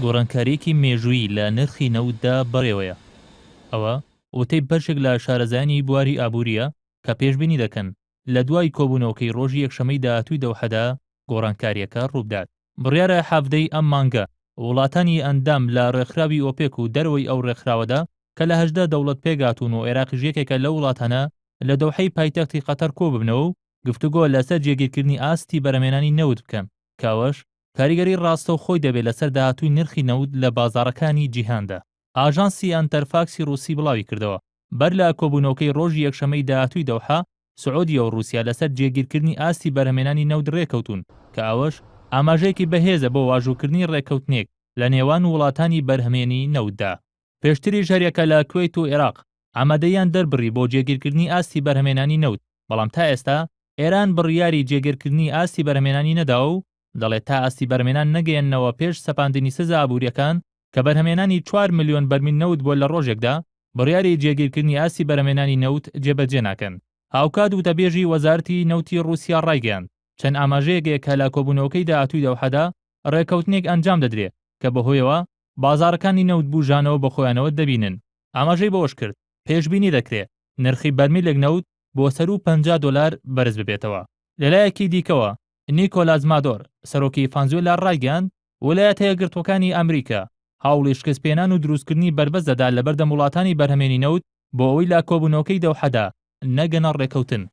گۆڕانکارییەکی مێژوویی لە نرخی نەوتدا بەڕێوەیە. ئەوە وتەی بەشێک لە شارەزایانی بواری ئابوورییە کە پێشبینی دەکەن لە دوای کۆبوونەوەکەی ڕۆژی یەکشەممەی داهاتووی دەوحەدا گۆڕانکارییەکە ڕووبدات. بڕیارە حەڤدەی ئەم مانگە وڵاتانی ئەندام لە ڕێکخراوی ئۆپێک و دەرەوەی ئەو ڕێکخراوەدا کە لە 18 دەوڵەت پێکهاتوون و عێراقیش یەکێکە لەو وڵاتانە لە دەوحەی پایتەختی قەتەر کۆببنەوە و گفتوگۆ لەسەر جێگیرکردنی ئاستی بەرهەمهێنانی نەوت بکەن کە ئەوەش کاریگەری ڕاستەوخۆی دەبێت لەسەر داهاتووی نرخی نەوت لە بازاڕەکانی جیهاندا. ئاژانسی ئەنتەرفاکسی ڕووسی بڵاویکردەوە، بەر لە کۆبوونەوەکەی ڕۆژی یەکشەممەی داهاتووی دەوحە، سعودیە و ڕووسیا لەسەر جێگیرکردنی ئاستی بەرهەمهێنانی نەوت ڕێککەوتوون، کە ئەوەش ئاماژەیەکی بەهێزە بۆ واژووکردنی ڕێککەوتنێک لە نێوان وڵاتانی بەرهەمهێنی نەوتدا. پێشتریش هەریەکە لە کوەیت و عێراق ئامادەییان دەربڕی بۆ جێگیرکردنی ئاستی بەرهەمهێنانی نەوت، بەڵام تا ئێستا ئێران بڕیاری جێگیرکردنی ئاستی بەرهەمهێنانی نەداوە و دەڵێت تا ئاستی بەرهەمهێنان نەگەیەننەوە پێش سەپاندنی سزا ئابوورییەکان کە بەرهەمهێنانی چوار ملیۆن بەرمیل نەوت بووە لە ڕۆژێکدا، بڕیاری جێگیرکردنی ئاستی بەرهەمهێنانی نەوت جێبەجێ ناکەن. هاوکات وتەبێژی وەزارەتی نەوتی ڕووسیا ڕایگەیاند، چەند ئاماژەیەک هەیە کە لە کۆبوونەوەکەی داهاتووی دەوحەدا ڕێککەوتنێک ئەنجام دەدرێ کە بەهۆیەوە بازاڕەکانی نەوت بوژانەوە بەخۆیانەوە دەبینن. ئاماژەی بەوەشکرد، پێشبینی دەکرێ نرخی بەرمیلێک نەوت بۆ سەروو 50 دۆلار بەرز ببێتەوە. لەلایەکی دیکەوە، نیکۆلاس مادۆر، سەرۆکی فەنزوێلا ڕایگەیاند، ولایەتە یەکگرتووەکانی ئەمریکا هەوڵی شکستپێنان و دروستکردنی بەربەست دەدات لەبەردەم وڵاتانی بەرهەمێنی نەوت بۆ ئەوەی لە کۆبوونەوەکەی دەوحەدا نەگەنە ڕێککەوتن.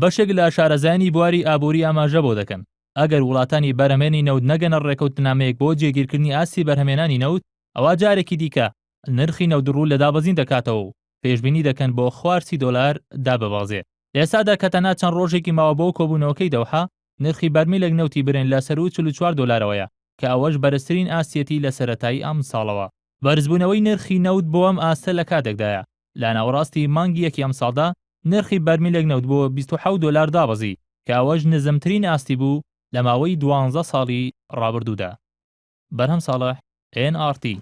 بەشێک لە شارەزایانی بواری ئابووری ئاماژە بۆ دەکەن، ئەگەر وڵاتانی بەرهەمێنی نەوت نەگەنە ڕێککەوتنامەیەک بۆ جێگیرکردنی ئاستی بەرهەمێنانی نەوت، ئەوا جارێکی دیکە نرخی نەوت ڕوو لە دابەزین دەکاتەوە و پێشبینی دەکەن بۆ خوار 30 دۆلار داببەزێ. لە ئێستادا کە تەنها چەند ڕۆژێکی ماوە بۆ کۆبوونەوەکەی دەوحە، نرخی بەرمیلێک نەوتی برێنت لە سەروو 44 دۆلارەوەیە، کە ئەوەش بەرزترین ئاستیەتی لە سەرەتای ئەمساڵەوە. بەرزبوونەوەی نرخی نەوت بۆ ئەم ئاستە لە کاتێکدایە، لە ناوەڕاستی مانگی یەکی ئەمساڵدا نرخی بەرمیلێک نەوت بۆ 27 دۆلار دابەزی، کە ئەوەش نزمترین ئاستی بوو لە ماوەی دوانزە ساڵی ڕابردوودا. بەرهەم ساڵح، ئێن ئاڕ تی.